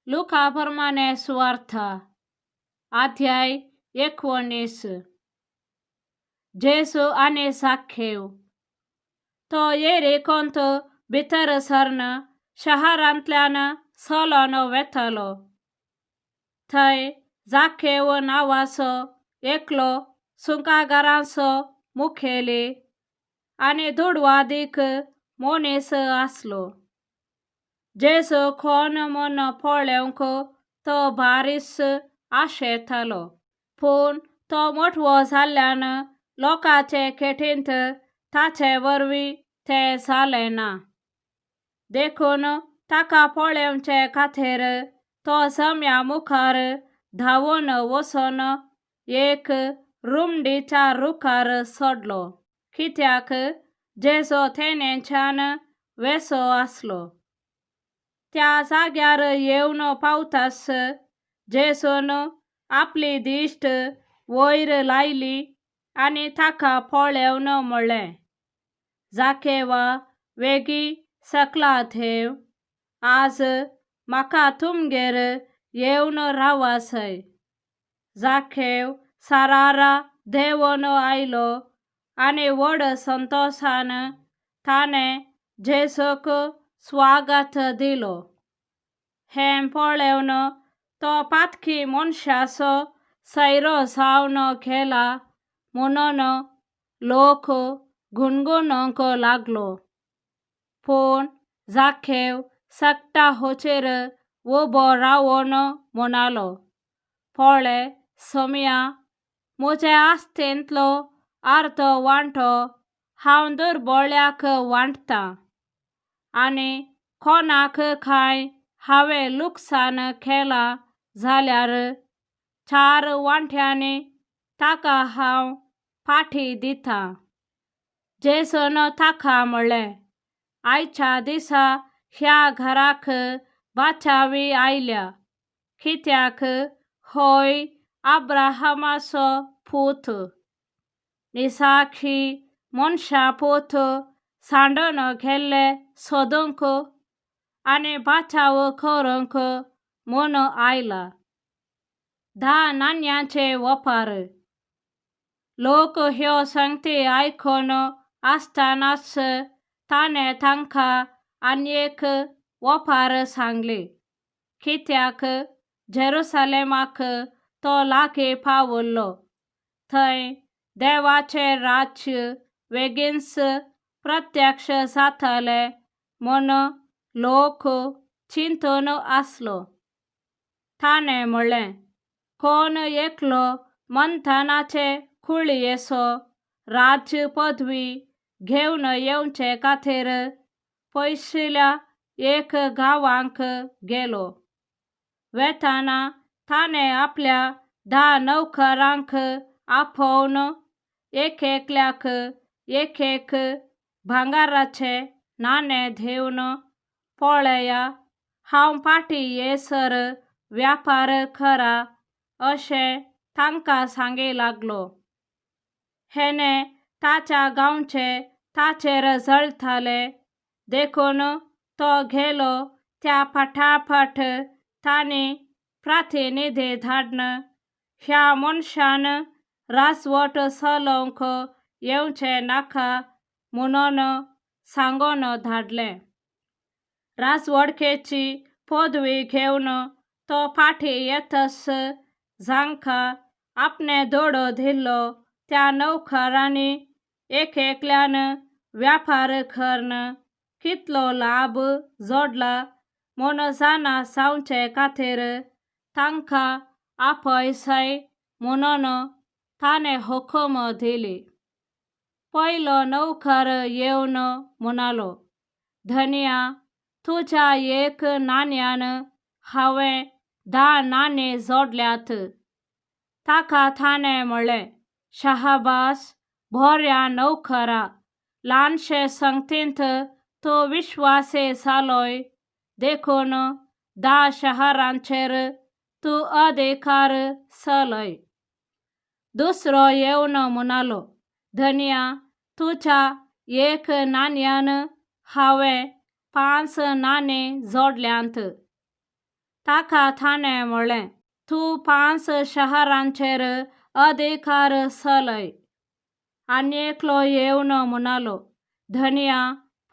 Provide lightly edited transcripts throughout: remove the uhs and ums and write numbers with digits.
लुका प्रमाणे सुवार्थ, अध्याय 19. जेजू आनी साखेव. तो येरिकोंत भितर सरन शहरांतल्यान चलोन वेतालो. थंय जाखेव नांवाचो एकलो सुंकागारांचो मुखेली आनी दुडवादीक मनीस आसलो. जेजू कोण म्हूण पळोवंक तो बारीच आशेतालो, पूण तो मोटवो जाल्ल्यान लोकांचे खेटींत ताचे वरवीं तें जालें ना. देखून ताका पळोवचे खातीर तो जम्या मुखार धांवून वचून एक रुमडीच्या रुखार चडलो, कित्याक जेजू तेणेच्यान वेचो आसलो. त्या जाग्यार येवन पावताच जेजून आपली दिश्ट वयर लायली आनी ताका पळोवन म्हणलें, जाकेवा, वेगीं सकला देंव, आज म्हाका तुमगेर येवन रावसय. जाखेव सारारा देंवन आयलो आनी व्हड संतोशान ताणें जेजूक स्वागत दिलो. हें पळोवन तो पातकी मनशाचो सैरो जावन गेला म्हणून लोक गुणगुणूंक लागलो. पूण जाखेव सगटांचेर उबो रावन म्हणालो, पळय सोम्या, म्हजे आस्तेंतलो अर्दो वांटो हांव दुर्बोळ्याक वांट्टां आनी कोणाक कांय हांवें लुकसाण केलां जाल्यार चार वांट्यांनी ताका हांव फाटीं दितां. जेजून ताका म्हणलें, आयच्या दिसा ह्या घराक बाचावी आयल्या, कित्याक होय अब्राहमाचो पूत. निसाखी मनशा पूत सांडून गेल्ले सोदूंक आनी बाचाव करूंक म्हूण आयला. 10 नाण्यांचे वपार. लोक ह्यो संगती आयकून आसतनाच ताणें तांकां आनी एक वपार सांगली, कित्याक जेरुसलेमाक तो लागीं पाविल्लो. थंय देवाचें राज्य बेगीनच प्रत्यक्ष जातलें म्हूण लोक चिंतून आसलो. ताणें म्हणलें, कोण एकलो मंथनाचे कुळयेचो राज्य पदवी घेवन येवचे खातीर पयशिल्ल्या एक गांवांक गेलो. वेताना ताणें आपल्या 10 नोकरांक आपोवन एक एकल्याक एक एक भांगराचें नाणें दिवन, पळया, हांव फाटीं येसर व्यापार करा अशें तांकां सांगी लागलो. हेणें ताच्या गांवचे ताचेर जळटाले, देखून तो गेलो त्या फटाफट तांणी प्रतिनिधी धाडन ह्या मनशान राजवट चलोवंक येवचें नाका म्हणून सांगून धाडलें. राजवडकेची पदवी घेवन तो फाटीं येतच जांकां आपणें दुडू दिल्लो त्या नोकरांनी एक एकल्यान व्यापार करून कितलो लाभ जोडला म्हूण जाणा जावचे खातीर तांकां आपयसय म्हणून ताणें हुकूम दिली. पयलो नोकर येवन म्हणालो, धनया, तुज्या एक नाण्यान हांवें 10 नाणीं जोडल्यात. ताका ताणें म्हणलें, शाहबास, बऱ्या नोकरा, ल्हानशे संगतींत तूं विश्वासी जालोय, देखून 10 शहरांचेर तूं अधिकार चलय. दुसरो येवन म्हणालो, धनया, तुज्या एक नाण्यान हांवें 5 नाणीं जोडल्यांत. ताका ताणें म्हळें, तूं पांच शहरांचेर अधिकार चलय. आनी एकलो येवन म्हणालो, धनया,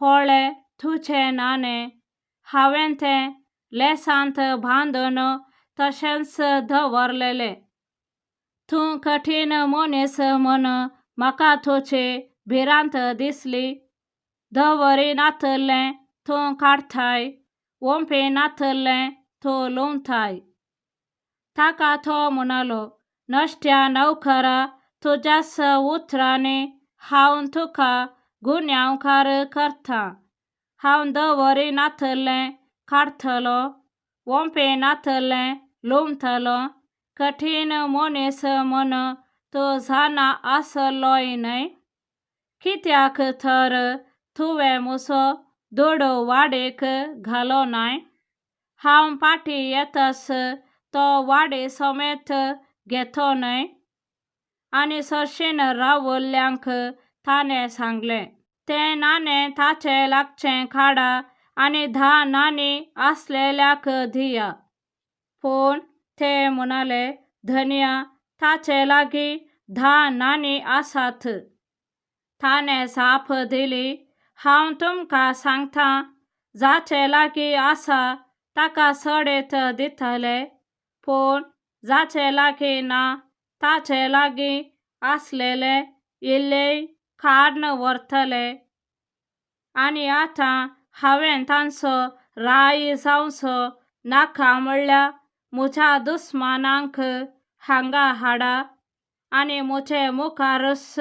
पळय तुजें नाणें, हांवें तें लेसांत बांदून तशेंच दवरलेलें. तूं कठीण मनीस म्हूण म्हाका तुजी भिरांत दिसली. दवरिनातलें तूं काडटाय, ओंपिनातलें तूं लुंवताय. ताका तो म्हणालो, नश्ट्या नवकरा, तुज्याच उतरांनी हांव तुका गुन्यांवकार करतां. हांव दवरिनातलें काडटलो, ओंपिनातलें लुंवतलो. कठीण मनीस म्हूण तूं जाणा आसलोय न्हय? कित्याक तर तुवें म्हजो दुडू वाडीक घालो नाय? हांव फाटीं येतच तो वाडी समेत घेतो न्हय? आनी सरशीन रावल्ल्यांक ताणें सांगलें, तें नाणें ताचे लागचें काडा आनी 10 नाणीं आसलेल्याक दिया. पूण ते म्हणाले, धनया, ताचे लागीं 10 नाणीं आसात. ताणें जाप दिली, हांव तुमकां सांगतां, जाचे लागीं आसा ताका चडीत दितले, पूण जाचे लागीं ना ताचे लागीं आसलेलें इल्लेंय काडून व्हरतले. आनी आतां हांवें तांचो राय जावचो नाका म्हळ्यार म्हज्या दुस्मानांक हांगा हाडा आनी म्हजे मुखारूच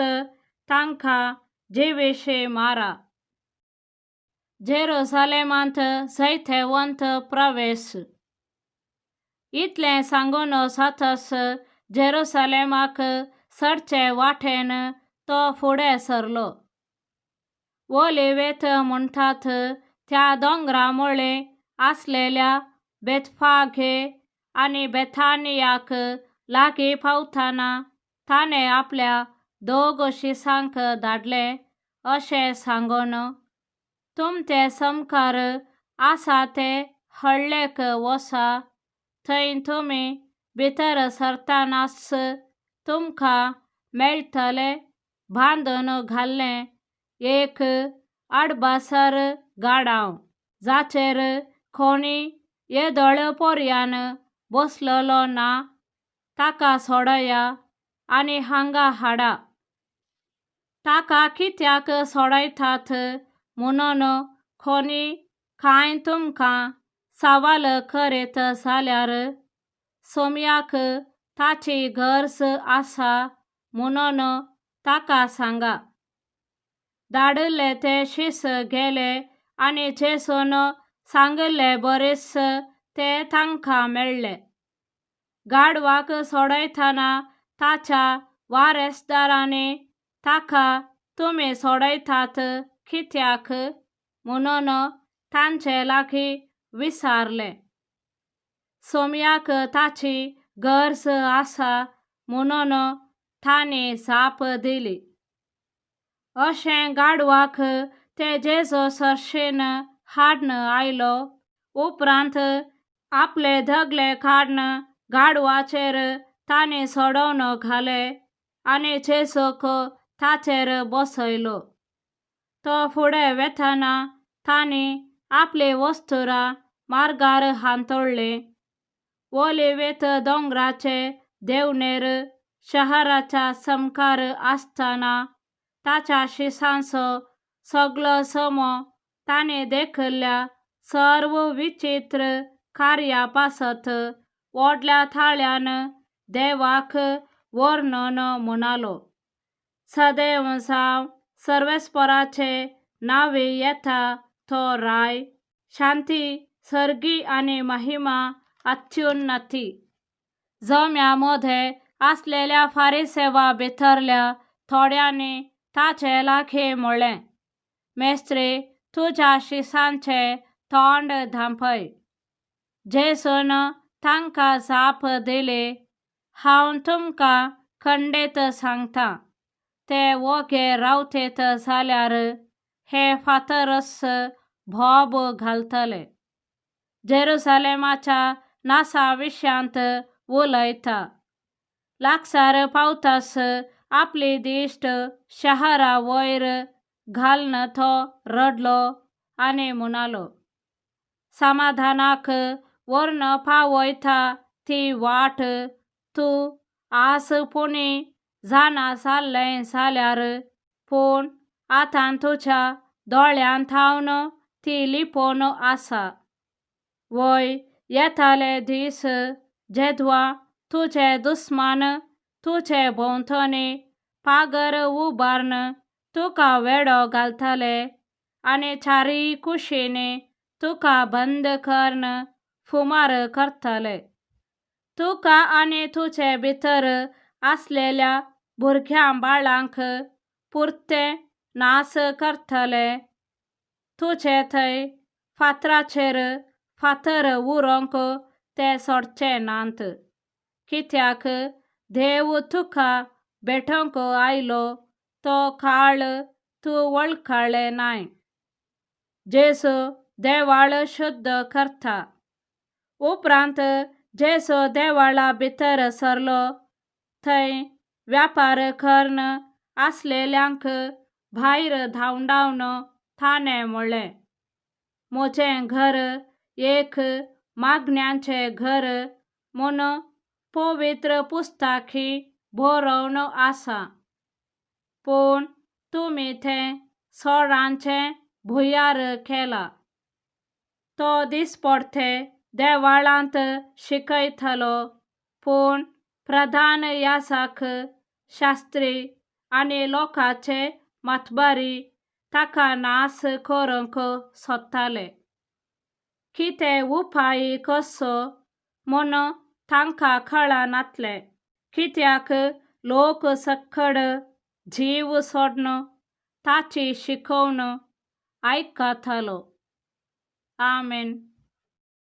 तांकां जिविशीं मारा. जेरुसलेमांत जैतवंत प्रवेश. इतलें सांगून जातच जेरुसलेमाक चडचे वाटेन तो फुडें सरलो. ओलिवेत म्हणटात त्या दोंगरा मुळे आसलेल्या बेतफागे आनी बेथानियाक लागीं पावतना ताणें आपल्या दोग शिसांक धाडले अशें सांगून, तुमचे सामकार आसा ते हळ्ळेक वसा, थंय तुमी भितर सरतनाच तुमकां मेळटलें बांदून घाल्लें एक आडबासर गाडांव, जाचेर कोणी येदोळ पर्यान बसलेलो ना, ताका सोडया आनी हांगा हाडा. ताका कित्याक सोडयतात म्हणून कोणी कांय तुमकां सवाल करीत जाल्यार सोम्याक ताची गरज आसा म्हणून ताका सांगा. धाडिल्ले ते शीस गेले आनी जेजून सांगिल्ले बरीच ते तांकां मेळ्ळे. गाढवाक सोडयतना ताच्या वारसदारांनी ताका तुमी सोडयतात कित्याक म्हणून तांचे लागीं विचारलें. सोम्याक ताची गरज आसा म्हणून तांणी जाप दिली. अशें गाढवाक ते जेजू सरशीन हाडून आयलो. उपरांत आपले दगले काडून गाढवाचेर तांणी सोडोवन घाले आनी जेजूक ताचेर बसयलो. तो फुडें वेतना तांणी आपली वस्तुरां मार्गार हांतुळ्ळीं. ओलिवेत दोंगराचे देंवणेर शहराच्या सामकार आसतना ताच्या शिसांचो सगळो जमो तांणी देखिल्ल्या सर्व विचित्र कार्या पासत व्हडल्या ताळ्यान देवाक वर्णन म्हणालो, सदैव जावं सर्वेस्पराचे नांवे येता तो राय, शांती सर्गी आनी महिमा अत्युन्नती. जम्या मदें आसलेल्या फारिसेवा भितरल्या थोड्यांनी ताचे लागीं म्हळें, मेस्त्री, तुज्या शिसांचें तोंड धांपय. जेजून तांकां जाप दिली, हांव तुमकां खंडीत सांगतां, ते ओगे रावतीत जाल्यार हे फातरच बोब घालतले. जेरुसलेमाच्या नासा विशयांत उलयता. लागसार पावतास आपली दिश्ट शहरा वयर घालून तो रडलो आनी म्हणालो, समाधानाक व्हरून पावयता ती वाट तूं आस पुणी जाणा जाल्लें जाल्यार, पूण आतां तुज्या दोळ्यां थावन ती लिपोवन आसा. वय येताले दीस जेदवा तुजे दुस्मान तुजे भोंवतणी पागर उबारून तुका वेडो घालतले आनी चारय कुशींनी तुका बंद करून फुमार करतले. तुका आनी तुजे भितर आसलेल्या भुरग्यां बाळांक पुरतें नास करतले. तुजे थंय फातराचेर फातर उरोंक ते सोडचे नात, कित्याक देव तुका भेटोवंक आयलो तो काळ तूं वळखलें नाय. जेजू देवाळ शुद्ध करता. उपरांत जेजू देवाळा भितर सरलो. थंय व्यापार करून आसलेल्यांक भायर धांवडावन ताणें म्हणलें, म्हजें घर एक मागण्यांचें घर म्हूण पवित्र पुस्तकी बरोवन आसा, पूण तुमी तें चोरांचें भुंयार केलां. तो दिसपडते देवाळांत शिकयतालो, पूण प्रधान याजक, शास्त्री आनी लोकांचे मातबारी ताका नाश करूंक सोदताले. कितें उपाय करचो म्हूण तांकां कळनासलें, कित्याक लोक सक्कड जीव सोडून ताची शिकवण आयकतालो. आमेन.